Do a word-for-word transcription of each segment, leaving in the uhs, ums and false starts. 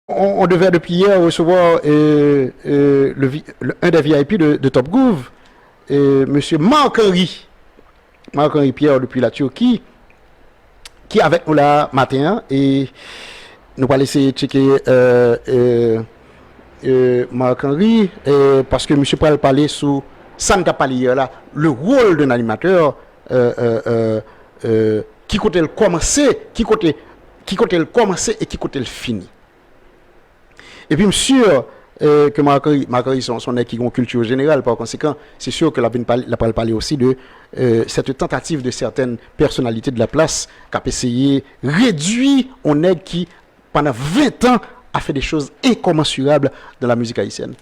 on, on devait depuis hier recevoir euh, euh, le, vi- le- un des V I P de, de Top Groove, euh, monsieur Marc-Henri. Marc-Henri Pierre depuis la Turquie, qui est avec nous là matin. Hein, et nous allons essayer de checker euh, euh, euh, Marc-Henri, euh, parce que monsieur pral parler sous ça nous a parlé hier là, le rôle d'un animateur, euh, euh, euh, euh, ki kote l kòmanse, ki kote, ki kote l kòmanse e ki kote l fini. Epi m si euh, ke Marc-Henri, Marc-Henri se yon, se yon nèg ki gen yon kilti jeneral, pa konsekan, se si ke l ap vin pale, l ap pral pale osi de euh, cette tentative de certaines personnalités de la place k ap eseye redui yon nèg ki, pandan ven tan, a fait des choses incommensurables dans la musique haïtienne.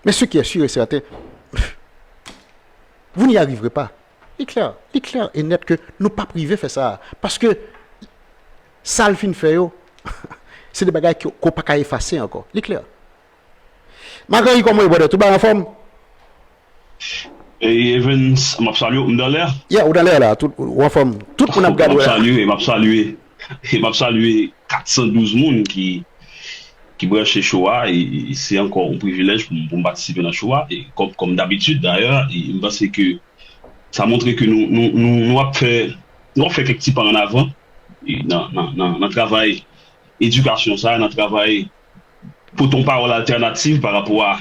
Mais ce qui est sûr et certain, vous n'y arriverez pas. Li klè, li klè e nèt ke nou p ap rive fè sa. Paske sa l fin fè yo, se de bagay ke w pa ka efase ankò. Li klè. Marc-Henri, kòman w ye, brother? Tout bagay anfòm? Hey Evans, m ap salye w, m nan lè a? Yeah, ou nan lè a la, tout, ou anfòm. Tout moun ap gade w la. M ap salye, m ap salye, m ap salye kat san douz moun ki, ki branche show a, e se ankò yon privilèj pou m, pou m patisipe nan show a, e kòm, kòm dabitid dayè, e m panse ke sa montre ke nou, nou, nou, nou ap fè, nou ap fè kèk ti pa an avan, e nan, nan, nan, nan travay edikasyon sa, nan travay pote yon pawòl altènativ pa rapò a,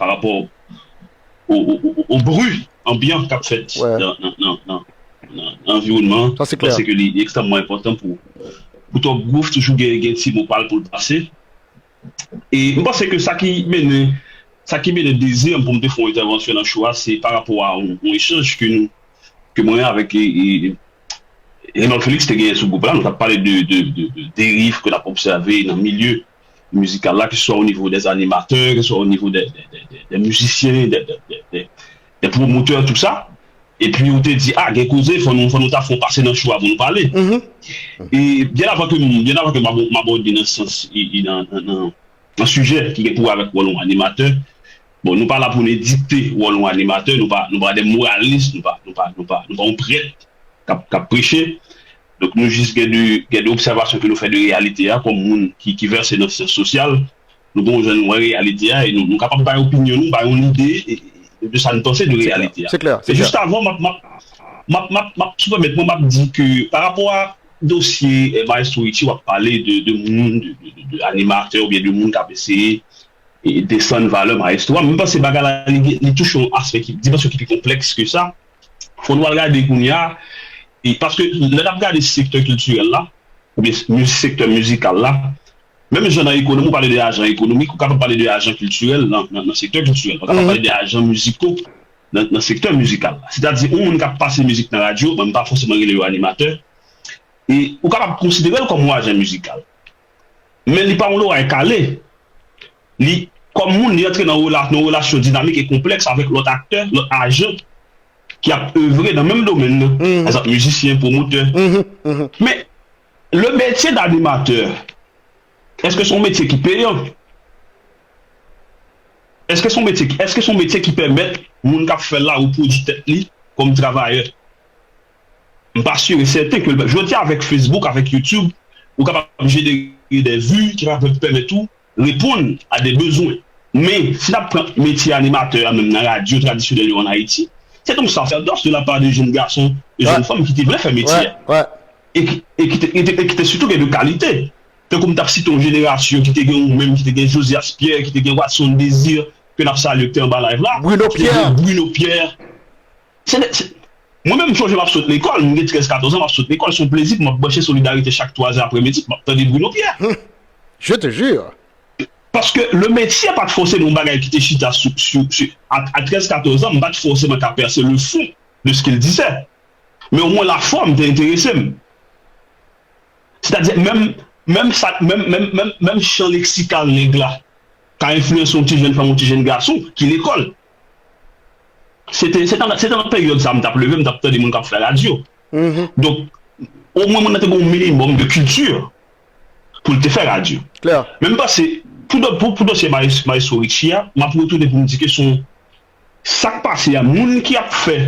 pa rapò o, o, o, o bri anbyan k ap fèt nan, nan, nan, nan, nan, nan anviwònman an. Sa se klè. Paske li, li ekstrèmman enpòtan pou, pou Top Groove toujou gen, gen ti mo pa l pou l pase. E m panse ke sa ki mennen, sa ki mennen dezi m pou m te fè yon entèvansyon nan show a, se pa rapò a yon, yon echanj ke nou, ke mwen avèk e, e, Renold Felix te genyen sou gwoup la, nou t ap pale de, de, de, de deriv ke n ap obsève nan milye mizikal la, keseswa o nivo dè animatè, keseswa o nivo dè, dè, dè, dè, dè mizisyen, dè, dè, dè, dè, dè pwomotè, tout sa. Epi ou te di, a, gen koze, fò nou, fò nou ta fè yon pase nan show a pou nou pale. E byen avan ke, byen avan ke m abò- m abòde nan sans, i- i- nan, nan, nan, nan sijè ki gen pou wè avèk wòl yon animatè, bon, nou pa la pou nou dikte wòl yon animatè, nou pa, nou pa de moralis, nou pa, nou pa, nou pa, nou pa yon prèt k ap, k ap preche. Donk, nou jis gen de, gen de obsèvasyon ke nou fè de reyalite a, kòm moun ki, ki vèse nan syans sosyal, nou gen yon jan nou wè reyalite a, e nou, nou kapab bay opinyon nou, bay yon lide e, e, de sa nou panse de reyalite a. Se klè, se klè. Men jis avan, m ap, m ap, m ap, m ap, m ap, si w pèmèt mwen, m ap di ke pa rapò a dosye eh, Maestro Richie, w ap pale de, de moun, de, de, de, de animatè oubyen de moun k ap eseye e desann valè Maestro a. Men m panse bagay la, li, li touche yon aspè ki, dimansyon ki pi konplèks ke sa. Fò nou al gade kounye a, e, paske lè n ap gade sektè kiltirèl la, oubyen miz- sektè mizikal la, menm jan nan ekonomi, ou pale de ajan ekonomik, ou kapab pale de ajan kiltirèl nan, nan, nan sektè kiltirèl. Ou kapab pale de ajan miziko nan, nan sektè mizikal la. Sètadi, yon moun k ap pase mizik nan radyo, bon, m pa fòseman rele yo animatè, e ou kapab konsidere l kòm yon ajan mizikal. Men li pa yon loray kale. Li, kòm moun, li antre nan rela- nan relasyon dinamik e konplèks avèk lòt aktè, lòt ajan ki ap evre nan menm domèn nan. Pa egzanp, mizisyen, pwomotè. Men, le métier d'animateur, èske se yon metye ki peyan? Èske se yon metye ki, èske se yon metye ki pèmèt moun k ap fè l la repwodui tèt li kòm travayè? M pa si e sèten ke jodi a avèk Facebook, avèk YouTube, ou kapab jenere de vi ki kapab pèmèt ou reponn a de bezwen. Men, si n ap pran metye animatè a menm nan radyo tradisyonèl yo ann Ayiti, se te yon sasèdòs de la pa de jenn gason e jenn fanm ki te vle fè metye a. E ki, e ki te, e te, e ki te sitou gen de kalite. Tankou m t ap site yon jenerasyon ki te gen ou menm, ki te gen Josias Pierre, ki te gen Watson Désir, ke n ap salye, ki te anba live la, ki te gen Bruno Pierre. Se de, se, mwen menm, m sonje m ap sot lekòl, m gen trèz, katòz an, m ap sot lekòl, se yon plezi pou m ap branche Solidarité chak twazè aprèmidi, pou m ap tande Bruno Pierre. Je te jure. Paske le metye pa t fòseman yon bagay ki te chita sou, sou, sou, a, a trèz, katòz an, m pa t fòseman ka pèse le fon de ce qu'il disait. Men omwen la fòm te enterese m. Sètadi, menm, menm sa, menm, menm, menm, menm chan leksikal nèg la ka enfliyanse yon ti jèn fanm, yon ti jèn gason ki lekòl. Se te, se te nan, se te nan peryòd sa a m t ap leve, m t ap tande moun k ap fè radyo. Donk, omwen moun nan te gen yon minimòm de kilti pou l te fè radyo. Men m panse, pou, do- pou, pou dosye Maes- Maestro Richie a, m ap retounen pou m di ke se yon, sa k pase a, moun ki ap fè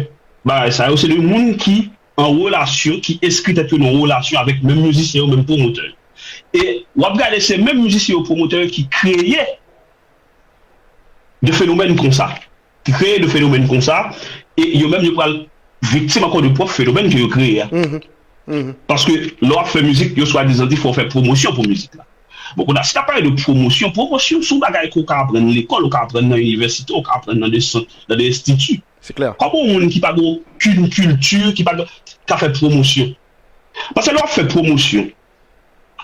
bagay sa yo, se de moun ki an relasyon, ki enskri tèt yo nan yon relasyon avèk menm mizisyen yo, menm pwomotè yo. E w ap gade se menm mizisyen yo, pwomotè yo ki kreye de fenomèn konsa. Ki kreye de fenomèn konsa, e yo menm yo pral viktim ankò de pwòp fenomèn ke yo kreye a. Paske lè w ap fè mizik, yo swadizan di fò w fè pwomosyon pou mizik la. Bon, kounye a, si n ap pale de pwomosyon, pwomosyon se yon bagay ke w ka aprann lekòl, ou ka aprann nan inivèsite, ou ka aprann nan de sant, nan de enstiti. Kòman yon moun ki pa gen okenn kilti, ki pa gen, ka fè pwomosyon? Paske lè w ap fè pwomosyon,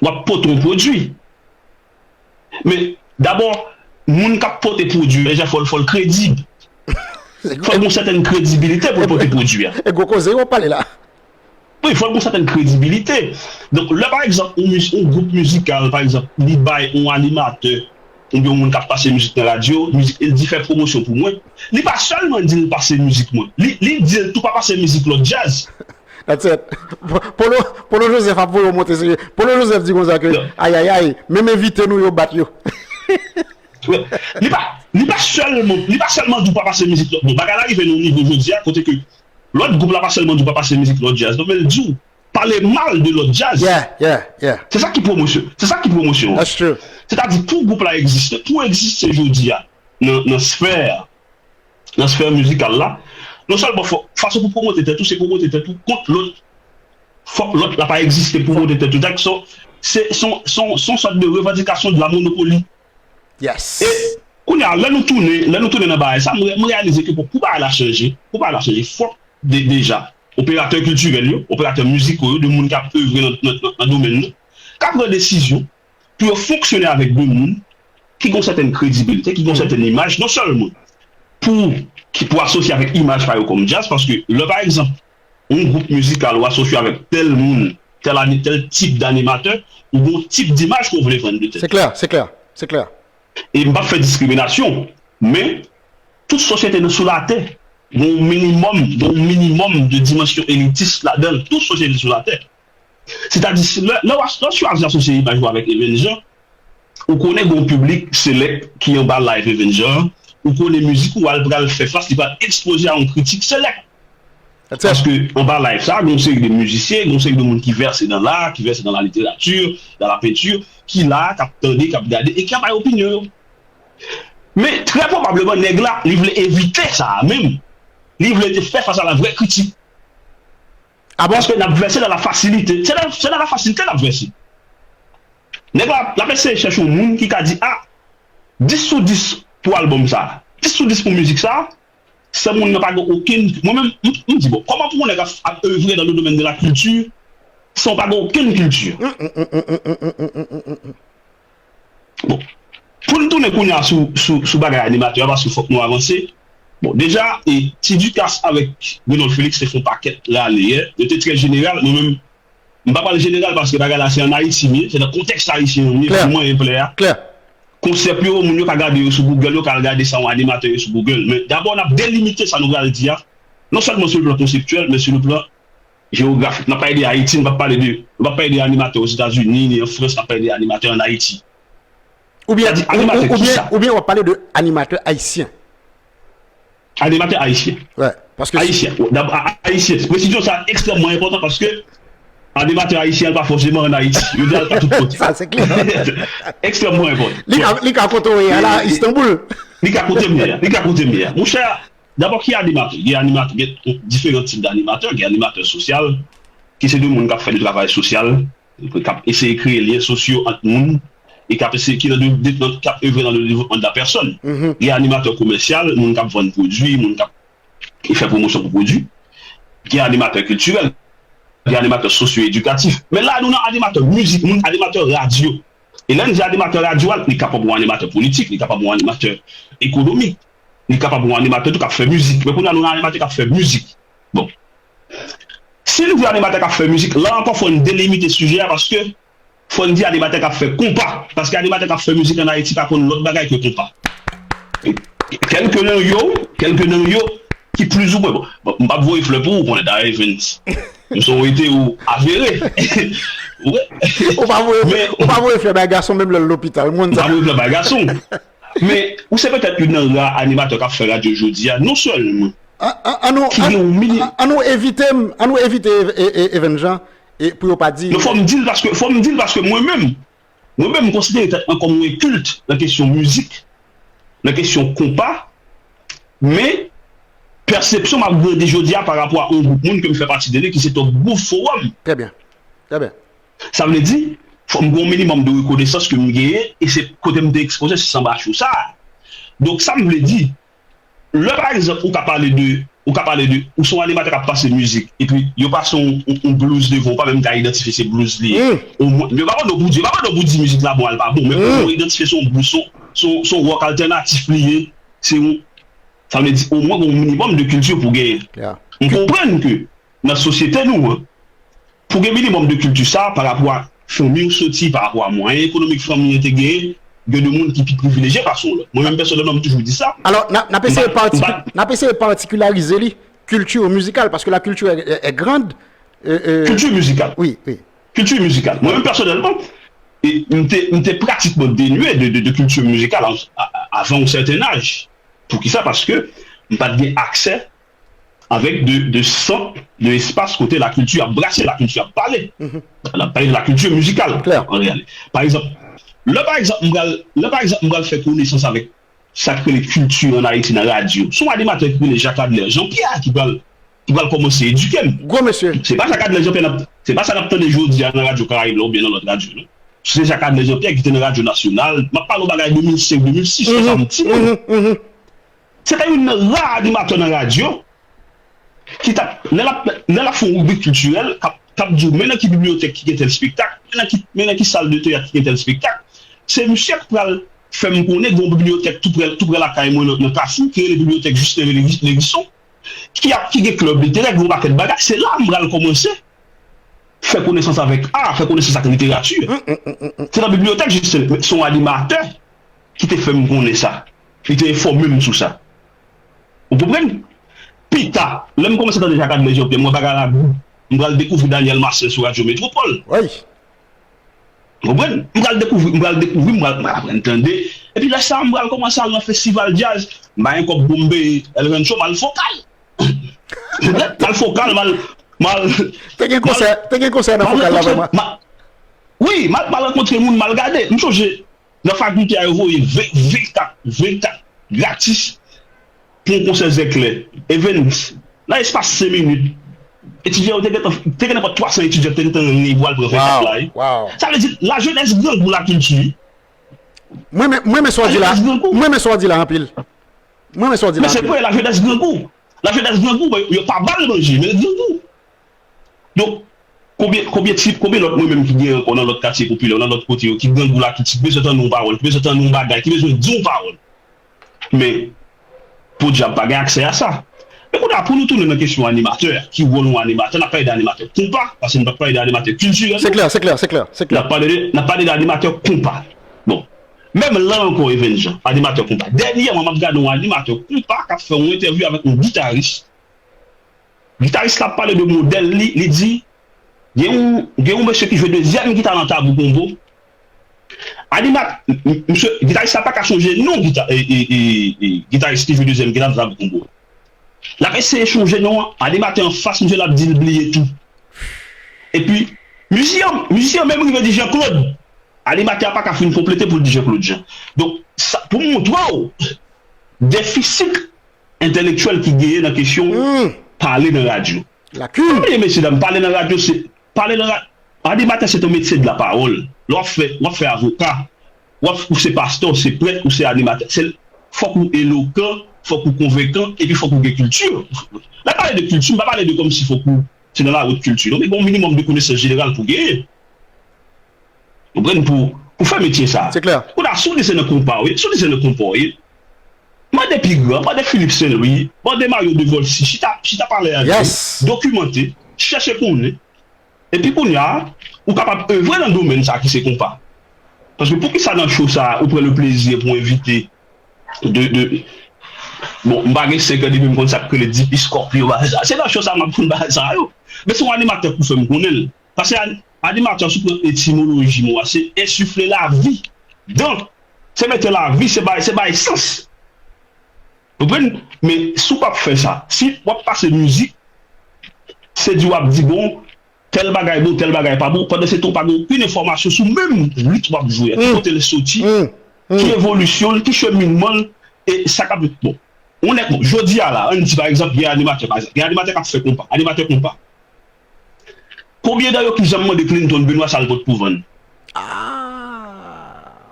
w ap pote yon pwodui. Men, dabò, moun k ap pote pwodui a, deja fò l, fò l kredib. Fò l gen yon sètèn kredibilite pou l pote pwodui a. E gwo koze w ap pale la. Wi, fò l gen yon sètèn kredibilite. Donk, lè, pa egzanp, yon, yon gwoup mizikal, pa egzanp, li bay yon animatè oubyen yon moun k ap pase mizik nan radyo, mizik, li di fè pwomosyon pou mwen. Li pa sèlman di l pase mizik mwen. Li, li di l tou pa pase mizik lòt djaz. That's it. Polo, Polo Joseph ap voye w monte. Polo Joseph di konsa ke, ayayay, menm envite nou yo bat yo. Li pa, li pa sèlman, li pa sèlman di w pa pase mizik lòt. Bon, bagay la rive nan yon nivo jodi a, kote ke lòt gwoup la pa sèlman di w pa pase mizik lòt djaz, non, men l di w pale mal de lòt djaz. Se sa ki pwomosyon. Se sa ki pwomosyon an. Sètadi, pou gwoup la egziste, pou egziste jodi a, nan, nan sfè, nan sfè mizikal la, non sèlman fò, fason pou pwomote tèt ou, se pwomote tèt ou kont lòt. Fòk lòt la pa egziste pou pwomote tèt ou. Dak, so, se, se yon, se yon, se yon sòt de revandikasyon de la monopoli. E kounye a, lè nou tounen, lè nou tounen nan bagay sa, m, re- m reyalize ke pou, pou bagay la chanje, pou bagay la chanje, fòk de- deja operatè kiltirèl yo, operatè mizikal yo, de moun k ap evre nan, nan, nan, nan domèn nan, ka pran desizyon pou yo fonksyone avèk de moun ki gen yon sètèn kredibilite, ki gen yon sètèn imaj, non sèlman pou, ki pou asosye avèk imaj pa yo kòm djaz, paske lè, pa egzanp, yon gwoup mizikal ou asosye avèk tèl moun, tèl ani- tèl tip d'animatè, ou gen yon tip d'imaj ke w vle vann de tèt. Se klè, se klè, se klè. E m p ap fè diskriminasyon, men tout sosyete nou sou latè gen yon minimòm, gen yon minimòm de dimansyon elitis ladan l, tout sosyete sou latè. Sètadi, lè, lè w as- lè w chwazi asosye imaj ou avèk Evenja, ou konnen gen yon piblik selèk ki anba live Evenja an, ou konnen mizik ou al pral fè fas, li pral ekspoze a yon kritik selèk. Paske anba live sa, gen yon seri de mizisyen, gen yon seri de moun ki vèse nan la, ki vèse nan la literati, nan la penti, ki la, k ap tande, k ap gade, e k ap bay opinyon yo. Men, trè pwobableman, nèg la, li vle evite sa a menm. Li vle te fè fas a la vrè kritik. Paske n ap vèse nan la fasilite. Se nan, se nan la fasilite n ap vèse. Nèg la, l ap eseye chèche yon moun ki ka di, a, dis sou dis pou albòm sa a, dis sou dis pou mizik sa a, san moun nan pa gen okenn, mwen menm, m, m di, bon, kòman pou yon nèg ap, ap evre dans le domaine de la culture san w pa gen okenn kilti? Bon, pou n tounen kounye a sou, sou, sou bagay animatè a, paske fòk nou avanse. Bon, deja, e, Ti Ducasse avèk Renold Félix te fè yon pakèt rale yè. Yo te trè jeneral, mwen menm, m pa pral jeneral paske bagay la se ann Ayiti m ye, se nan kontèks ayisyen an m ye, pou mwen, e plè a. Konsèp yo, moun yo ka gade yo sou Google, yo ka al gade sa yon animatè ye sou Google. Men dabò, n ap delimite sa nou pral di a, non sèlman sou le plan konseptyèl, men sou le plan jewografik. N ap pale de Ayiti, n p ap pale de, n p ap pale de animatè Ozetazini, ni an Frans, n ap pale de animatè ann Ayiti. Oubyen, Sètadi, ou, animatè ou, oubyen, kisa? Oubyen w ap pale de animatè ayisyen. Animatè ayisyen. Ayisyen. Dabò, a- ayisyen. Presizyon sa a ekstrèmman enpòtan paske animatè ayisyen an pa fòseman ann Ayiti. Yo di al pa tout kote. Sa se klè. Ekstrèmman enpòtan. Li ka, li ka kote w ye a la, Istanbul. Li ka kote m ye a. Li ka kote m ye a. Monchè, dabò, ki animatè? Gen animatè, gen diferan tip d'animatè. Gen animatè sosyal, ki se de moun k ap fè de travay sosyal, k ap eseye kreye lyen sosyo ant moun, e k ap eseye, ki nan de, de, nan, k ap evre nan le devlopman de la pèsòn. Gen animatè komèsyal, moun k ap vann pwodui, moun k ap, ki fè pwomosyon pou pwodui. Gen animatè kiltirèl, gen animatè sosyo-edikatif. Men la, nou nan animatè mizik, moun animatè radyo. E lè n di animatè radyo a, li kapab yon animatè politik, li kapab yon animatè ekonomik, li kapab yon animatè tou k ap fè mizik. Men kounye a, nou nan animatè k ap fè mizik. Bon. Si n di animatè k ap fè mizik, la ankò fò n delimite sijè a, paske fò n di animatè k ap fè konpa. Paske animatè k ap fè mizik ann Ayiti pa konn lòt bagay ke konpa. Kèlke nan yo, kèlke nan yo ki plizoumwen, bon, bon, m p ap voye flè pou ou, konnen dayè, Evens. M se yon ete ou avere. Ou pa voye, ou pa voye flè bay gason menm lè l lopital. M konn sa. M pa voye flè bay gason. Men, ou se petèt youn nan ra animatè k ap fè radyo jodi a, non sèlman An, an, an nou, ki gen yon mini- an, an nou evite, an nou evite e- e- e- Evenn Jean, e pou yo pa di. Non, fò m di l paske, fò m di l paske mwen menm, Mwen menm, m konsidere tèt mwen kòm yon kilt nan kesyon mizik, nan kesyon konpa, men pèsepsyon m ap grandi jodi a pa rapò a yon gwoup moun ke m fè pati de li, ki se Top Groove Forum. Trè byen. Trè byen. Sa vle di, fò m gen yon minimòm de rekonesans ke m genyen, e se kote m te ekspoze, se anba cho sa a. Donk, sa m vle di, lè, pa egzanp, ou ka pale de, ou ka pale de, ou se yon animatè k ap pase mizik, epi yo pase yon, yon, yon blues devan, ou pa menm ka idantifye se blues li ye. Omwen, yo pa mande w pou di, yo pa mande w pou di mizik la bon, al pa bon, men omwen idantifye se yon blues, se yon, se yon, se yon rock altènatif li ye, se yon, sa vle di, omwen gen yon minimòm de kilti pou genyen. M konprann ke nan sosyete nou an, pou gen minimòm de kilti sa, pa rapò a fanmi w soti, pa rapò a mwayen ekonomik fanmi an te genyen, gen de moun ki pi privilejye pase yon lòt. Mwen menm pèsonèlman, m toujou di sa. Alò, n ap eseye partikilarize li, kilti mizikal, paske la culture est, est, est grande. Kilti mizikal. Wi, wi. Kilti mizikal. Mwen menm pèsonèlman, e, m te, m te pratikman denye de, de, de kilti mizikal avan yon sèten aj. Poukisa? Paske m pa t gen aksè avèk de, de sant, de espas kote lakilti ap brase, lakilti ap pale. N ap pale de lakilti mizikal, an reyalite. Pa egzanp, lè pa egzanp m pral, lè pa egzanp m pral fè konesans avèk sa k rele kilti ann Ayiti nan radyo, se yon animatè ki rele Jacques Adler Jean Pierre ki pral, ki pral kòmanse edike m. Gwo mesye. Se pa Jacques Adler Jean Pierre n ap, se pa sa n ap tande jodi a nan Radyo Karayib la oubyen nan lòt radyo, non. Se Jacques Adler Jean Pierre ki te nan Radyo Nasyonal. M ap pale w bagay de mil senk, de mil sis, lè sa m timoun. Se te youn nan ra animatè nan radyo ki t ap, lè l ap, lè l ap fè yon ribrik kiltirèl, k ap, k ap di w, men nan ki bibliyotèk ki gen tèl espektak, men nan ki, men nan ki sal de teyat ki gen tèl espektak. Se misye k pral fè m konnen gen yon bibliyotèk tou prè, tou prè lakay mwen nan, nan Kafou, ki rele bibliyotèk Justin Lévi-, Levison, ki ap, ki gen klèb literè, gen yon pakèt bagay. Se la m pral kòmanse fè konesans avèk a, fè konesans ak literati. Se nan bibliyotèk Justin, se yon animatè ki te fè m konnen sa. Li te enfòme m sou sa. Ou konprann? Pita, lè m kòmanse tande Jacques Adler Jean Pierre, m wè bagay la gou. M pral dekouvri Daniel Marcel sou Radyo Metropole. Ou konprann? M pral dekouvri, m pral dekouvri, m pral, m pral aprann tande. Epi lè sa a, m pral kòmanse al nan festival djaz. M pa gen kòb pou m peye El Rancho, m al Fokal. M al Fokal, m al, m al. Te gen konsè, te gen konsè nan Fokal la vrèman. Wi, m al, m al rankontre moun, m al gade. M sonje, nan fakilte a, yo voye ven, ven kat, ven kat gratis pou yon konsè Zèklè, Evens, nan espas senk minit. Etidyan yo te gentan, te gen nenpòt twa san etidyan ki te gentan rann li pou al pran ven kat la wi. Sa vle di, lajenès grangou lakilti. Mwen renmen sa w di la. Mwen renmen sa w di la anpil. Mwen renmen sa w di la anpil. Men se vre, lajenès grangou. Lajenès grangou, yo pa ba l manje, men l grangou. Donk, konbyen, konbyen ti, konbyen lòt mwen menm ki gen ankò nan lòt katye popilè, nan lòt kote yo, ki grangou lakilti, ki bezwen tande yon pawòl, ki bezwen tande yon bagay, ki bezwen di yon pawòl. Men, podyab pa gen aksè a sa. Men kounye a, pou nou tounen nan kesyon animatè, ki wòl yon animatè, n ap pale de animatè konpa, paske n p ap pale de animatè kiltirèl. Se klè, se klè, se klè, se klè. N ap pale de, n ap pale de animatè konpa. Bon, menm la ankò, Evenn Jean, animatè konpa. Dènyèman, m ap gade yon animatè konpa k ap fè yon entèvyou avèk yon gitaris. Gitaris la ap pale de modèl li, li di, gen yon, gen yon mesye ki jwe dezyèm gita nan Tabou Konbo. Animat, m, m, misye, gitaris la pa ka chonje non gita, e, e, e, e, gitaris ki jwe dezyèm gita nan Tabou Konbo. L ap eseye chonje non an, animatè anfas misye la ap di l bliye tou. Epi, mizisyen, mizisyen menm rive di Jean Claude. Animatè a pa ka fin konplete pou l di Jean Claude Jean. Donk, sa, pou montre w defisit entèlektyèl ki genyen nan kesyon pale nan radyo. Pa bliye, mesyedam, pale nan radyo, se, pale nan radyo, animatè se te yon metye de la pawòl. Lè w ap fè, w ap fè avoka, w ap, ou se pastè, ou se prèt, ou se animatè. Se, fòk ou elokan, fòk ou konvenkan, epi fòk ou gen kilti. Lè m pale de kilti, m pa pale de kòmsi fòk ou se nan la haute culture, non, men gen yon minimòm de konesans jeneral pou genyen. Ou konprann, pou, pou fè metye sa. Se klè. Kounye a, si w di se nan konpa w ye, si w di se nan konpa w ye, mande pi gran, mande Philippe Saint Louis, mande Mario Devolcy, chita, chita pale avè yo, dokimante, chèche konnen. Epi kounye a, ou kapab evre nan domèn sa ki se konpa. Paske poukisa nan cho sa, ou pran le plezi pou envite de, de, bon, m pa gen senk an depi m konn sa k rele dipiskòp yo, bagay sa. Se nan cho sa m ap konn bagay sa yo. Men se yon animatè k pou fè m konnen l. Paske animatè, si w pran etimoloji mo a, se ensifle lavi. Donk, se mete lavi, se bay, se bay sans. Ou konprann? Men si w p ap fè sa, si w ap pase mizik, se di w ap di, bon, tèl bagay bon, tèl bagay pa bon, pandan se tan w pa gen okenn enfòmasyon sou menm rit w ap jwe a, ki kote l soti, ki evolisyon l, ki cheminman l, e sa k ap bon. Ou nèk, bon, jodi a la, ann di pa egzanp, gen animatè, pa egzanp, gen animatè k ap fè konpa, animatè konpa. Konbyen nan yo ki janm mande Clinton Benoît sa l pot pou vann?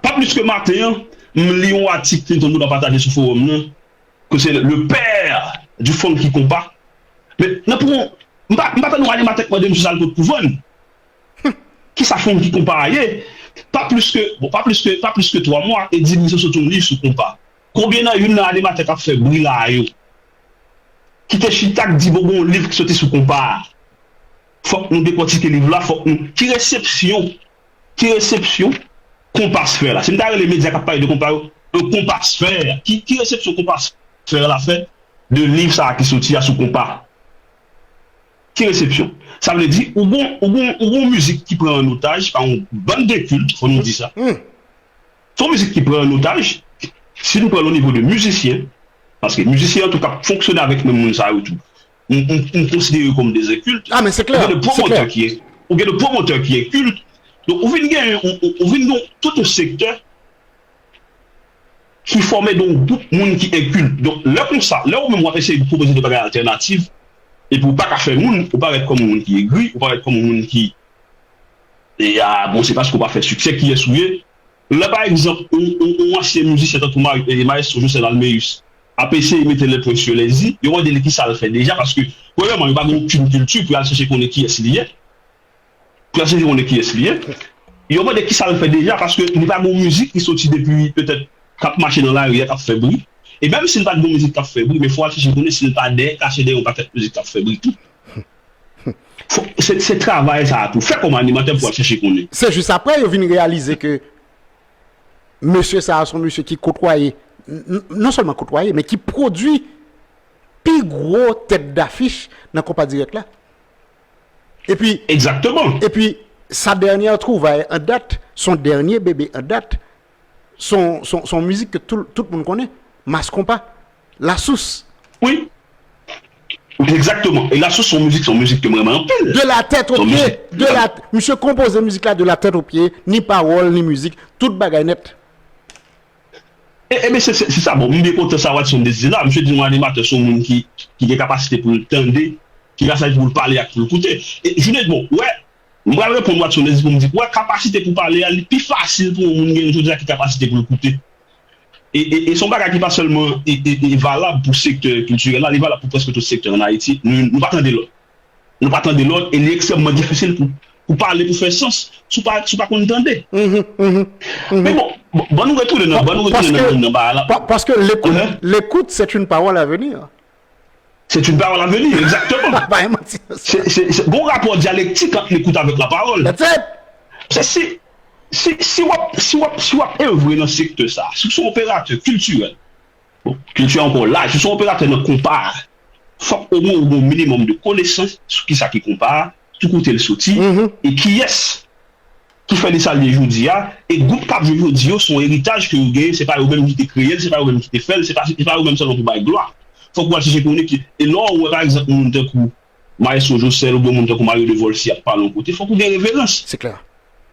Pa plis ke maten an, m li yon atik Clinton Benoît pataje sou fowòm nan, ke se le père du funky konpa. Men, nan pou, m pa, m pa tande yon animatè k mande misye sa l pot pou vann. Kisa funky konpa a ye? Pa plis ke, bon, pa plis ke, pa plis ke twa mwa, e di misye sot yon liv sou konpa. Konbyen nan youn nan animatè k ap fè bri la a yo ki te chita k di, bon, gen yon liv ki soti sou konpa a? Fòk nou dekòtike liv la, fòk nou, ki resepsyon, ki resepsyon konpasfè la? Si m ta rele medya k ap pale de konpa yo, un konpasfè, ki, ki resepsyon konpasfè la fè de liv sa a ki soti a sou konpa? Ki resepsyon? Sa vle di, ou gon, ou gon, ou gon mizik ki pran an otaj pa yon bann de kilt, fò nou di sa. Se yon mizik ki pran an otaj, si nou pran l o nivo de mizisyen, paske mizisyen an tou k ap fonksyone avèk menm moun sa yo tou, m, m, m konsidere yo kòm de zen kilt. Ah, men se klè, ou gen de se klè. Promotè ki en, ou gen de promotè ki en kilt. Donk, ou vin gen, ou, ou, ou vin gen tout yon sektè ki fòme de yon gwoup moun ki en kilt. Donk, lè konsa, lè ou menm w ap eseye pwopoze de bagay altènatif, epi ou pa ka fè moun, ou parèt kòm yon moun ki egri, ou parèt kòm yon moun ki, e, a, bon, se paske ou pa fè siksè, kiyès ou ye? Lè, pa egzanp, yon, yon, yon ansyen mizisyen tankou Ma-, e, Maestro Josèl Alméus ap eseye mete le point sur les i, yo mande li kisa l fè deja, paske, premyèman, yo pa gen okenn kilti pou y al chèche konnen kiyès li ye. Pou y al chèche konnen kiyès li ye. Yo mande kisa l fè deja, paske li pa gen yon mizik ki soti depi, petèt, k ap mache nan lari a, k ap fè bri. E menm si l pa t gen yon mizik k ap fè bri, men fò w al chèche konnen si l pa dèyè, kache dèyè yon pakèt mizik k ap fè bri tou. Fò, se, se travay sa a pou fè kòm animatè pou al chèche konnen. Se jis apre yo vin reyalize ke mesye sa a se yon mesye ki kotwaye, n-, n-, non sèlman kotwaye, men ki pwodui pi gwo tèt dafich nan konpa dirèk la. Epi, Egzakteman. Epi, sa dènyè twouvaye an dat, son dènyè bebe an dat, son, son, son mizik ke tout, tout moun konnen, Mas Konpa, Lasous. Wi. Egzakteman. E Lasous se yon mizik, se yon mizik ke m renmen anpil. De la tête aux pieds, de la, misye konpoze mizik la de la tête aux pieds, ni pawòl, ni mizik, tout bagay nèt. E, e men se, se, se sa, bon, m byen kontan sa Watson Désir la. Misye di yon animatè se yon moun ki, ki gen kapasite pou l tande, ki gen kapasite pou l pale ak pou l koute. E jounen, bon, wè, m pral reponn Watson Désir pou m di, wè, kapasite pou pale a, li pi fasil pou yon moun gen jodi a ki kapasite pou l koute. E, e, e se yon bagay ki pa sèlman e, e, e valab pou sektè kiltirèl la, li valab pou prèske tout sektè ann Ayiti. Nou, nou pa tande lòt. Nou pa tande lòt, e li ekstrèmman difisil pou, pou pale, pou fè sans, si w pa, si w pa konn tande. Men bon, bon, ban nou retounen nan, ban nou retounen nan, nan bagay la. Paske l'écoute, l'écoute, c'est une parole à venir. C'est une parole à venir, egzakteman. Pa manti. Se, se, se, gon rapò dyalektik ant l'écoute avèk la parole. That's it. Se si, si, si w ap, si w ap, si w ap evre nan sektè sa, si w se yon operatè kiltirèl, bon, kilti a ankò laj, si w se yon operatè nan konpa a, fòk omwen ou gen yon minimòm de konesans sou kisa ki konpa a, ki kote l soti, e kiyès ki fè li sa l ye jodi a, e gwoup k ap jwe jodi yo, se yon eritaj ke yo genyen, se pa yo menm ki te kreye l, se pa yo menm ki te fè l, se pa, se pa yo menm sèlman pou bay glwa. Fòk ou al chèche konnen ki, e lè w wè, pa egzanp, yon moun tankou Maestro Josèl oubyen yon moun tankou Mario Devolcy ap pale yon kote, fòk ou gen reverans. Se klè.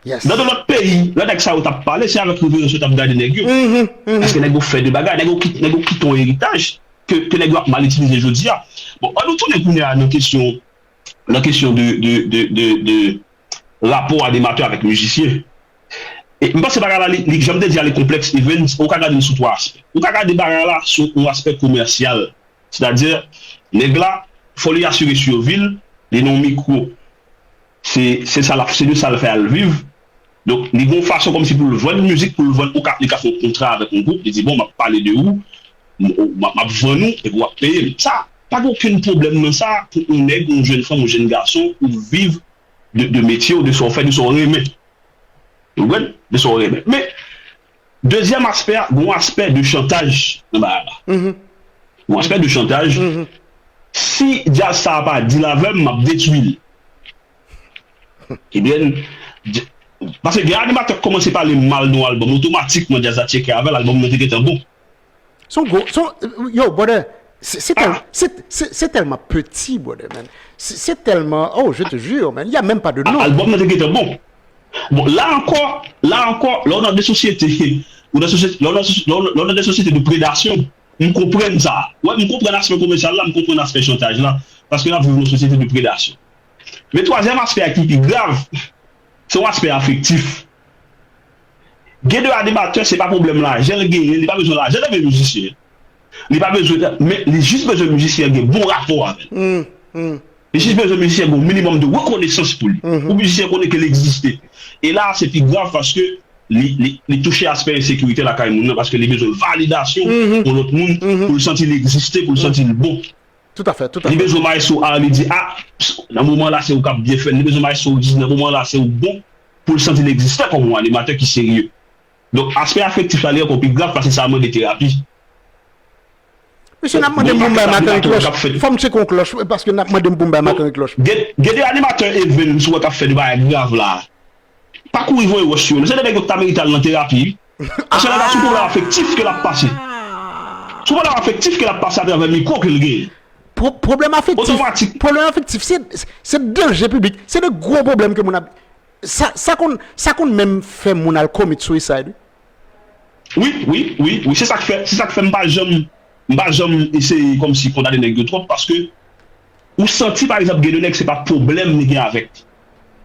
Nan de lòt peyi, lè nèg sa yo t ap pale, se avèk reverans yo t ap gade nèg yo. Paske nèg yo fè de bagay, nèg yo kite, nèg yo kite yon eritaj ke, ke nèg yo ap mal itilize jodi a. Bon, ann nou tounen kounye a nan kesyon, nan kesyon de, de, de, de, de rapò animatè avèk mizisyen. E m panse bagay la, li, li, jan m te di a, li konplèks, Evens, ou ka gade l sou twa aspè. Ou ka gade bagay la sou yon aspè komèsyal. Sètadi, nèg la, fò li asire sivi l, li nan yon mikwo. Se, se sa l ap, se de sa l fè al viv. Donk, li gen yon fason kòmsi pou l vann mizik, pou l vann, ou ka, li ka fè yon kontra avèk yon gwoup, li di, bon, m ap pale de ou, m, m ap, m ap vann ou, epi w ap peye m. Sa, pa gen okenn pwoblèm nan sa, pou yon nèg, yon jèn fanm, yon jèn gason, ou viv de, de metye w, de sa w fè, de sa w renmen. Ou konprann? De sa w renmen. Men, dezyèm aspè a, gen yon aspè de chantaj nan bagay la. Gen yon aspè de chantaj. Si djaz sa a pa deal avè m, m ap detwi l. Ebyen, dj-, paske gen animatè k kòmanse pale mal de yon albòm, otomatikman djaz la tcheke avè l, albòm nan te gentan bon. Se yon gwo, se yon, yo, brother, se, se tèl-, se, se, se tèlman piti, brother, man. C'est c'est tellement, oh, je te jure, man, il y a même pas de A- nom. Album nan te gentan bon. Bon, la ankò, la ankò, lè w nan de sosyete, ou nan sosyete, lè w nan, sosyete, lè w nan de sosyete de predasyon, m konprann sa. Wè, m konprann aspè komèsyal la, m konprann aspè chantaj la, paske n ap viv nan sosyete de predasyon. Men twazyèm aspè a ki pi grav, se yon aspè afektif. Gen de animatè, se pa pwoblèm lajan l genyen, li pa bezwen lajan nan men mizisyen. Li pa bezwen, men li jis bezwen mizisyen gen bon rapò avè l. Li jis bezwen mizisyen gen yon minimòm de rekonesans pou li. Pou mizisyen konnen ke l egziste. E la, se pi grav paske li, li, li touche aspè ensekirite lakay moun nan, paske li bezwen validasyon yon lòt moun pou l santi li egziste, pou l santi li bon. Tout à fait, tout à Li fait. Bezwen maestro a, li di, a, nan moman la, se ou k ap byen fè. Li bezwen maestro di, nan moman la, se ou bon, pou l santi li egziste kòm yon animatè ki serye. Donk, aspè afektif la, li ankò pi grav paske sa mande terapi. Mesye, n ap mande m pou m bay Makan yon klòch. Fò m tcheke yon klòch, paske n ap mande m pou m bay Makan yon klòch. Gen gen de animatè event, si w wè, k ap fè de bagay grav la. Pa kouri voye wòch sou yo. Se de nèg yo ki ta merite al nan terapi. Paske nèg la sou pwoblèm afektif ke l ap pase. Sou pwoblèm afektif ke l ap pase atravè mikwo ke l genyen. Pwoblèm afektif. Otomatik. Pwoblèm afektif, se se danje piblik. Se de gwo pwoblèm ke moun ap. Sa sa konn sa konn menm fè moun al commit suicide, wi. Wi, wi, wi, wi. Se sa k fè, se sa k fè m pa janm, m pa janm eseye kòmsi kondane nèg yo twòp, paske ou santi, pa egzanp, gen de nèg se pa pwoblèm li gen avèk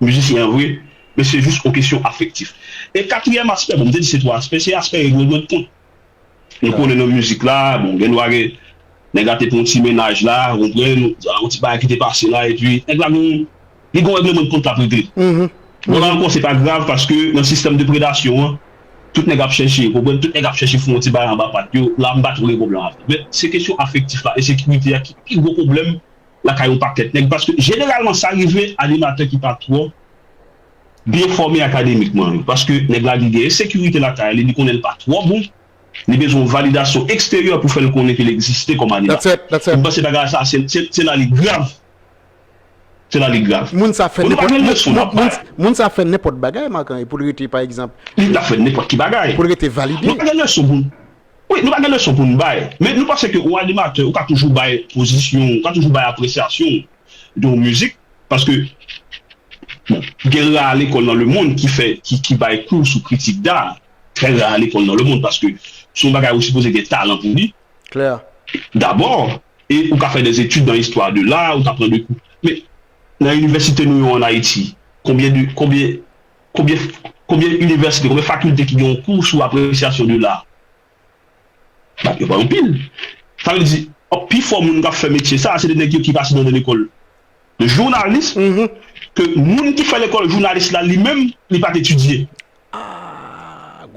mizisyen an vre, men se jis yon kesyon afektif. E katriyèm aspè, bon, m te di se twa aspè, se aspè regleman de kont. Nou konnen nan mizik la, bon, gen dwa gen nèg la te pran yon ti mennaj la, ou konprann, yon ti bagay ki te pase la, epi nèg la gen, li gen yon regleman de kont l ap regle. Bon, la ankò, se pa grav, paske nan sistèm de predasyon an, tout nèg ap chèche, ou konprann, tout nèg ap chèche fè yon ti bagay anba pat yo, la m pa twò gen pwoblèm avè l. Men se kesyon afektif la, ensekirite a ki pi gwo pwoblèm lakay yon pakèt nèg, paske jeneralman sa rive animatè ki pa twò byen fòme akademikman yo, paske nèg la li gen ensekirite lakay li, li konnen l pa twò bon, li bezwen yon validasyon eksteryè pou fè l konnen ke l egziste kòm animatè. M panse bagay sa, se la li grav. Se la li grav. Moun sa fè nenpòt moun sa fè nenpòt bagay, Makan, e pou l rete, pa egzanp. Li ta fè nenpòt ki bagay. Pou l rete valide. Nou pa gen leson pou nou. Wi, nou pa gen leson pou nou bay. Men nou panse ke yon animatè, ou ka toujou bay pozisyon, ou ka toujou bay apresyasyon de yon mizik, paske, bon, gen ra lekòl nan lemonn ki fè, ki, ki bay kou sou kritik d'art. Trè ra lekòl nan lemonn, paske se yon bagay ou sipoze gen talan pou li. Klè. Dabò, e ou ka fè des études dans l'histoire de l'art, ou ka pran de kou. Men, nan inivèsite nou yo an Ayiti, konbyen de, konbyen, konbyen, konbyen inivèsite, konbyen fakilte ki gen yon kou sou apresyasyon de l'art? Ba, yo pa anpil. Sa vle di, pifò moun k ap fè metye sa, se de nèg yo ki pase nan de lekòl de jounalis, ke moun ki fè lekòl jounalis la, li menm, li pa t etidye.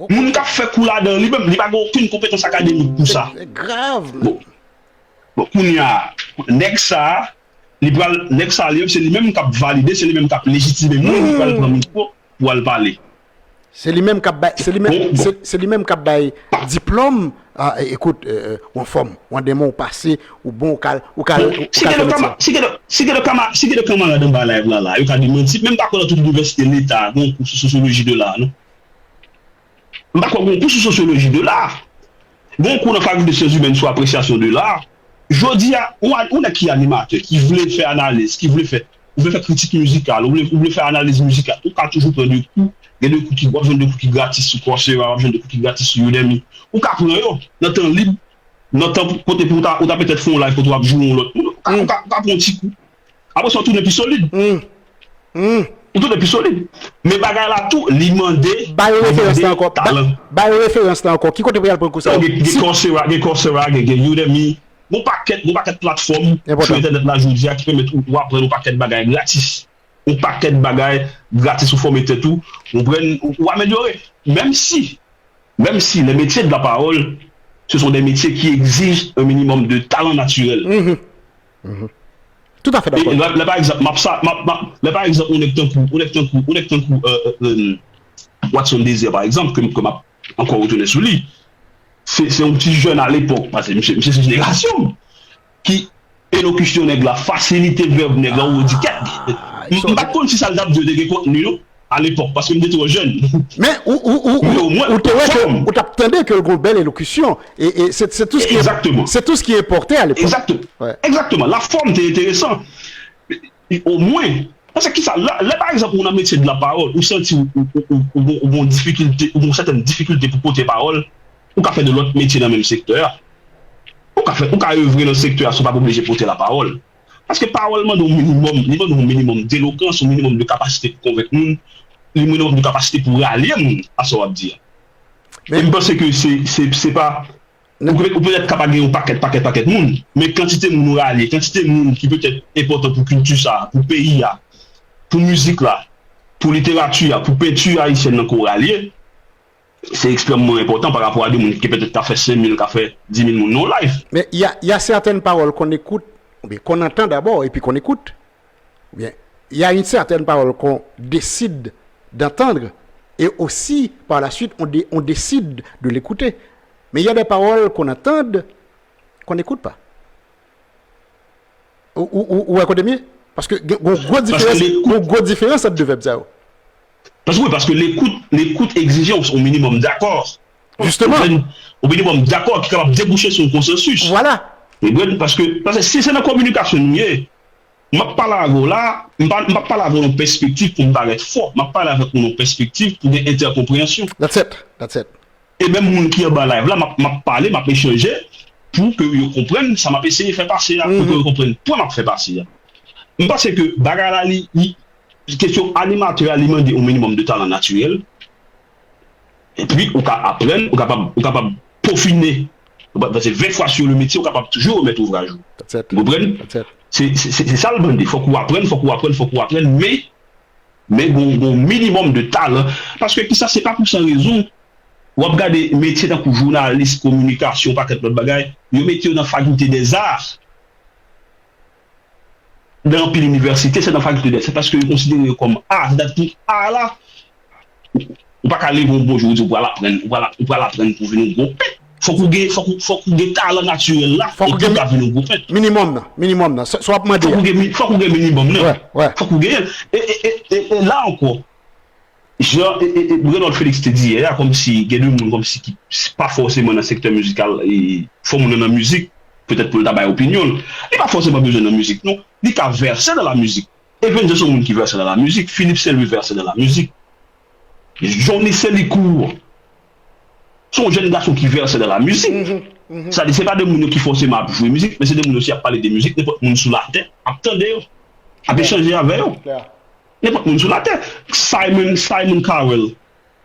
Moun k ap fè kou ladan, li menm, li pa gen okenn konpetans akademik pou sa. Grav. Bon, kounye a, nèg sa, li pral, nèg sa, li menm, se li menm k ap valide, se li menm k ap lejitime moun ki pral pran mikwo pou al pale. Se li menm k ap bay, se li menm, se, se li menm k ap bay diplòm. Ah, écoute, ou anfòm, ou an de men, ou pase, ou bon, ou kal, ou kal, ou kal fè metye. Si gen de kama, si gen de, si gen de kama, si gen de kamarad anba live la, la, yo ka demanti, men m pa kwè nan tout inivèsite leta gen yon kou sou sosyoloji de l'art, non. M pa kwè gen yon kou sou sosyoloji de l'art. Gen yon kou nan fakilte syans imèn sou apresyasyon de l'art. Jodi a, yon, yon nèg ki animatè, ki vle fè analiz, ki vle fè, ou vle fè kritik mizikal, ou vle, ou vle fè analiz mizikal, ou ka toujou pran de kou. Gen de kou ki, w ap jwenn de kou ki gratis sou Coursera, w ap jwenn de kou ki gratis sou Udemy. Ou ka pran yo nan tan lib, nan tan kote pou ou ta, ou ta petèt fè yon live kote w ap joure yon lòt moun. Ou ka, ou ka, ou ka pran yon ti kou. Apre sa, ou tounen pi solid. Ou tounen pi solid. Men bagay la tou, li mande, ba yo referans la ankò. Ba yo referans la ankò. Ki kote pou y al pran kou sa yo? Gen Coursera, gen Coursera, gen, gen Udemy. Gon pakèt, gon pakèt platfòm sou entènèt la jodi a ki pèmèt ou, ou aprann yon pakèt bagay gratis. Yon pakèt bagay gratis, ou fòme tèt ou, ou pran, ou, ou amelyore. Menm si, menm si les métiers de la parole, ce sont des métiers qui exigent un minimum de talent naturel. Tout à fait d'accord. Lè, pa egzanp, m ap sa, m ap, m ap, lè, pa egzanp, yon nèg tankou, yon nèg tankou, yon nèg tankou, euh, euh, Watson Désir, pa egzanp, ke, ke m ap ankò retounen sou li. Se, se yon ti jèn alepòk, paske misye, misye se jenerasyon m, ki elokisyon nèg la, fasilite vèb nèg la, ou di kèt. M pa t konn si sa l t ap di yo te gen kontni, non, alepòk, paske m te twò jèn. Men, ou, ou, ou, ou, ou te wè ke, ou t ap tande ke l gen yon bèl elokisyon. E, e se, se tout ce qui, c'est tout ce qui importait à l'époque. Exactement. Exactement. La forme te enteresan. omwen, paske kisa, lè, lè pa egzanp ou nan metye de lapawòl, ou santi ou, ou, ou, ou, ou gon difikilte, ou gon sètèn difikilte pou pote pawòl, ou ka fè de lòt metye nan menm sektè a. Ou ka fè, ou ka evre nan sektè a san w pa oblije pote lapawòl. Paske pawòl mande yon minimòm, li mande yon minimòm delokans, yon minimòm de kapasite pou konvenk moun, yon minimòm de kapasite pou ralye moun a sa w ap di a. E m panse ke se, se, se pa, ou pe, ou petèt ka pa gen yon pakèt, pakèt, pakèt moun, men kantite moun ou ralye, kantite moun ki petèt enpòtan pou kilti sa a, pou peyi a, pou mizik la, pou literati a, pou penti ayisyèn nan ke w ralye, se ekstrèmman enpòtan pa rapò a de moun ki petèt ka fè senk mil, ka fè dis mil moun nan yon live. Mais il y a, il y a certaines paroles qu'on écoute, ou bien qu'on entend d'abord, et puis qu'on écoute. Ou bien, il y a une certaine parole qu'on décide d'entendre, et aussi, par la suite, on, dé- on décide de l'écouter. Mais il y a des paroles qu'on entend, qu'on n'écoute pas. Ou, ou, ou, ou wè kote m ye? Paske gen yon gwo diferans, gen yon gwo diferans ant de vèb sa yo. Paske, wi, paske lekout, lekout egzije yon, yon minimòm dakò. Jisteman. Yon, yon minimòm dakò ki kapab debouche sou yon konsansis. Vwala. Ou konprann? Paske, paske si se nan kominikasyon nou ye, m ap pale avè w la, m pa, m p ap pale avè w nan yon pèspektiv pou m parèt fò. M ap pale avèk ou nan yon pèspektiv pou gen entèkonpreyansyon. That's it. That's it. E menm moun ki anba live la, m ap, m ap pale, m ap echanje pou ke yo konprann sa m ap eseye fè pase a, pou ke yo konprann pwen m ap fè pase a. M panse ke bagay la, li, li, kesyon animatè a, li mande yon minimòm de talan natirèl. Epi, ou ka aprann, ou kapab, ou kapab pofine. Ou pa, paske ven fwa sur le métier, ou kapab toujou remèt ouvraj ou. Ou konprann? Se, se, se, se sa l mande. Fòk ou aprann, fòk ou aprann, fòk ou aprann, men men gon, gon minimòm de talan. Paske kisa, se pa pou san rezon, w ap gade metye tankou jounalis, kominikasyon, pakèt lòt bagay, yo mete yo nan fakilte dèzar, nan anpil inivèsite, se nan fakilte dèzar, se paske yo konsidere yo kòm a, sètadi pou a la, ou pa ka leve yon bon jou, ou di ou pral aprann, ou pral, ou pral aprann pou vin yon gwo pent. Fòk ou gen, fòk ou, fòk ou gen talan natirèl la, epi ou ka vin yon gwo pent. Minimòm nan, minimòm nan, sa w ap mande a. Fòk ou gen, fòk ou gen minimòm nan. Fòk ou genyen l. E, e, e, e, e la ankò, jan, e, e, e, Renold Felix te di yè a, kòmsi gen de moun kòmsi ki pa fòseman nan sektè mizikal, e, fò moun nan nan mizik, petèt pou l ta bay opinyon l. Li pa fòseman bezwen nan mizik, non. Li ka vèse nan la mizik. Evenje se yon moun ki vèse nan la mizik. Philippe Saint-Louis vèse nan la mizik. Johnny Selicourt se yon jèn gason ki vèse nan la mizik. Sa di, se pa de moun yo ki fòseman ap jwe mizik, men se de moun yo si ap pale de mizik, nenpòt moun sou latè ap tande yo, ap echanje avè yo. Nenpòt moun sou latè. Simon, Simon Cowell,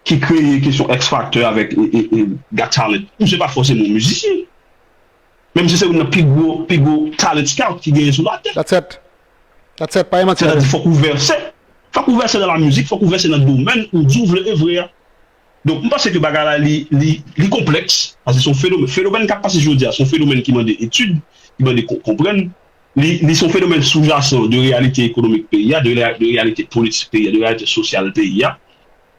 ki kreye kesyon X Factor avèk e, e, e, Got Talent, misye pa fòseman yon mizisyen. Menm si se youn nan pi gwo, pi gwo talent scout ki genyen sou latè. That's it. That's it. Pa gen manti ladan. Sètadi, fòk ou vèse. Fòk ou vèse nan la mizik, fòk ou vèse nan domèn ou di w vle e vre a. Donk, m panse ke bagay la, li, li, li konplèks, paske se yon fenomèn. Fenomèn k ap pase jodi a, se yon fenomèn ki mande etid, ki mande kon-, konprann. Li, li se yon fenomèn soujasan de reyalite ekonomik peyi a, de, de reyalite politik peyi a, de reyalite sosyal peyi a.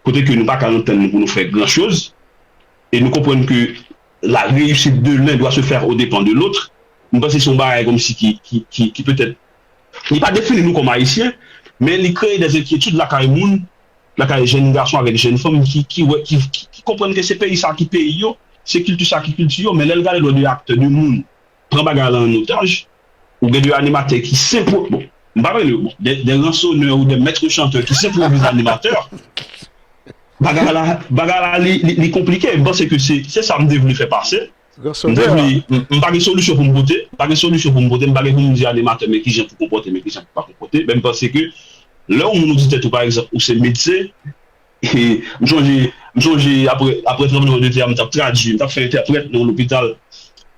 Kote ke nou pa ka antann nou pou nou fè gran choz. E nou konprann ke la réussite de l'un doit se faire aux dépens de l'autre. M panse se yon bagay kòmsi ki, ki, ki, ki petèt, li pa defini nou kòm Ayisyen, men li kreye dè enkyetid lakay moun, lakay jèn gason avèk jèn fanm ki, ki wè, ki, ki, ki konprann ke se peyi sa ki peyi yo, se kilti sa ki kilti yo, men lè l gade lò de aktè, de moun, pran bagay la an otaj, ou gen de animatè ki senpwo-, bon, m pa rele yo, bon, de, de ransonneurs ou de maîtres chanteurs ki senpwovize animatè. Bagay la, bagay la, li, li, li konplike. M panse ke se, se sa m te vle fè pase. M te vle, m, m pa gen solisyon pou m pote, m pa gen solisyon pou m pote, m pa gen pou m di animatè, men kijan pou konpòte, men kijan pou pa konpòte. Men m panse ke lè yon moun ou di tèt ou, pa egzanp, ou se medsen, e m sonje, m sonje apre, apre tranblemanntè a, m t ap tradui, m t ap fè entèprèt nan yon lopital,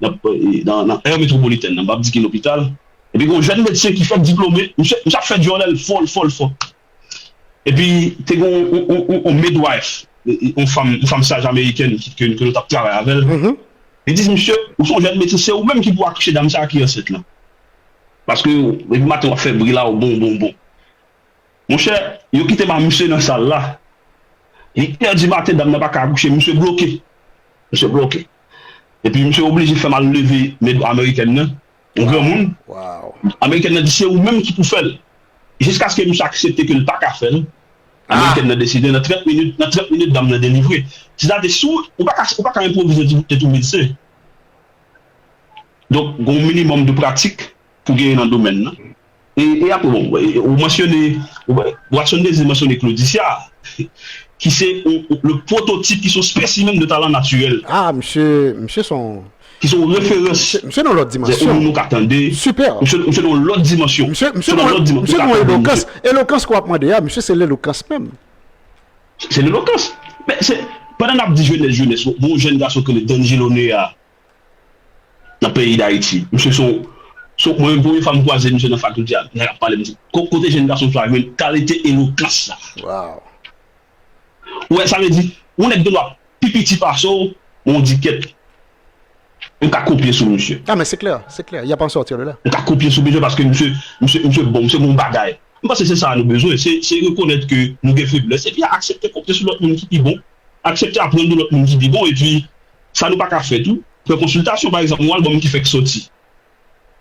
nan, nan, nan aire métropolitaine nan, m p ap di ki lopital. Epi gen yon jèn medsen ki fèk diplome, misye, misye ap fè djòlè l fò, l fò, l fò. Epi, te gen yon, yon, yon, yon midwife, yon fanm, yon fanm saj amerikèn ki, ke, ke nou t ap travay avè l. Li di, "Misye, ou se yon jèn medsen, se ou menm ki pou akouche dam sa a ki ansent lan. Paske, depi maten w ap fè bri la, w bon, bon, bon." Monchè, yo kite m a misye nan sal la. Li tè di maten, dam nan pa ka akouche, misye bloke. Misye bloke. Epi misye oblije fè m al leve medam amerikèn nan, yon granmoun. Amerikèn nan di, "Se ou menm ki pou fè l." Jiskaske misye aksepte ke l pa ka fè l, amerikèn nan deside, nan trant minit, nan trant minit, dam nan delivre. Sètadi, si w, ou pa ka, ou pa ka enpwovize tèt ou medsen. Donk, gen yon minimòm de pratik pou genyen nan domèn nan. E, e apre, bon, e, ou mansyone, ou, Watson Désir mansyone Claudicia, ki se yon, yon, le pwototip, ki se yon spesimenn de talan natirèl. Ah, misye, misye se yon, ki se yon referans. Misye, misye nan lòt dimansyon. Moun nou ka tande. Super. Misye, misye nan lòt dimansyon. Misye, misye nan lòt dimansyon. Misye nan elokans. Elokans ke w ap mande a, misye se elokans menm. Se elokans. Men se, pandan n ap di jenès, jenès, bon, yon jèn gason ki rele D'Angelo Nea, nan peyi Dayiti. Misye se yon, se yon, mwen menm, premye fwa m kwaze misye nan fakilte a, nèg ap pale, m di, "Ko-, kote jèn gason sa jwenn kalite elokans sa?" Wow. Ou wè, sa vle di, yon nèg gen dwa pi piti pase w, men w di, "Kèt, m ka kopye sou misye." Ah, men se klè, se klè. Y a pa sòti de la. M ka kopye sou misye paske misye, misye, misye bon, misye gen yon bagay. M panse se sa nou bezwen, se, se rekonèt ke nou gen feblès, epi aksepte kopye sou lòt moun ki pi bon. Aksepte aprann de lòt moun ki pi bon, epi sa nou pa ka fè tou, pran konsiltasyon, pa egzanp, yon albòm ki fèk sòti.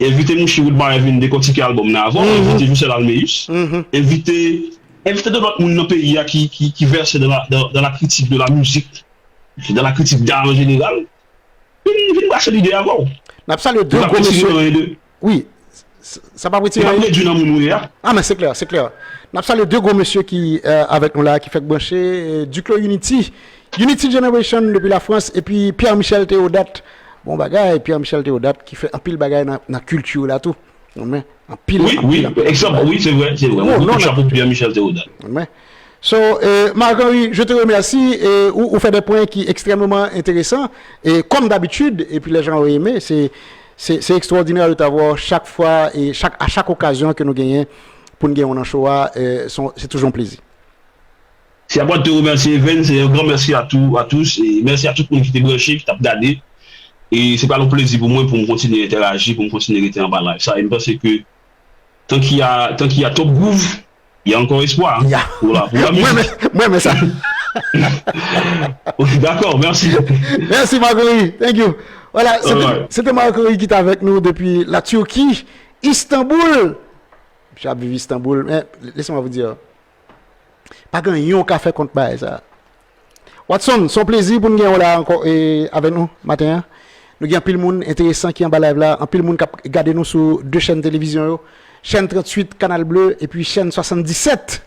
Envite Mouchi Woodmire vin dekòtike albòm nan avè w, envite Joucel Alméus, envite, envite de lòt moun nan peyi a ki, ki, ki vèse dans la, dans, dans la critique de la musique, dans la critique d'art en général. Vin, vin brase lide avè w. N ap salye de gwo mesye. Wi, s-, sa p ap retire anyen. Li p ap redui nan moun ou ye a. Ah, men se klè, se klè. N ap salye de gwo mesye ki, euh, avèk nou la, ki fèk branche, euh, Duclos Unity, Unity Generation depi Lafrans, epi Pierre Michel Théodat. Bon bagay, Pierre Michel Théodat ki fè anpil bagay nan, nan kilti la tou. Men, anpil, wi, anpil, wi, anpil, egzanp, wi, se vre, se vre. Yon gwo kout chapo pou Pierre Michel Théodat. Men, so, euh, Marc-Henry, je te remercie. Euh, ou, ou fè de pwen ki ekstrèmman enteresan. E kòm dabitid, epi lè jan yo eme, se, se, se ekstwòdinè de t'avoir chak fwa, e chak, a chak okazyon ke nou genyen pou n gen w nan show a, euh, se toujou yon plezi. C'est à moi de te remercier, Evens, et un grand merci à tout, à tous, et merci à tout moun ki te branche, ki t ap gade. E se pral yon plezi pou mwen pou m kontinye entèraji, pou m kontinye rete anba live sa. E m panse ke tant qu'il y a, tant qu'il y a Top Groove, il y a encore espoir, hein, pour la, pour la musique. Mwen renmen sa. D'accord, merci. Mèsi, Marc-Henry. Thank you. Voilà, c'était, c'était Marc-Henry ki t avèk nou depi la Turquie, Istanbul. Misye ap viv Istanbul. Men, laissez-moi vous dire, pa gen anyen w ka fè kont bagay sa. Watson, se yon plezi pou n gen w la ankò, e, avèk nou maten an. Nou gen anpil moun enteresan ki anba live la, anpil moun k ap gade nou sou de chèn televizyon yo, chèn trantuit, Canal Bleu, epi chèn swasanndisèt,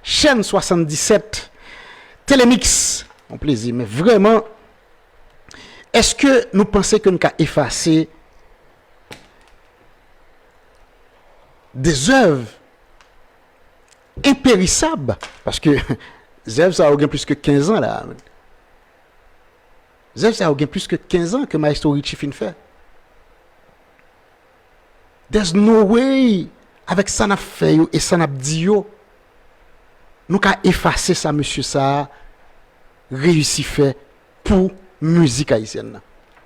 chèn swasanndisèt, Telemix. Yon plezi, men vrèman, èske nou panse ke n ka efase de zèv enperisab, paske zèv sa yo gen plis ke kenz an la. Zèv sa yo gen plis ke kenz an ke Maestro Richie fin fè. There's no way, avèk sa n ap fè yo e sa n ap di yo, nou ka efase sa mesye sa a reyisi fè pou mizik ayisyèn nan.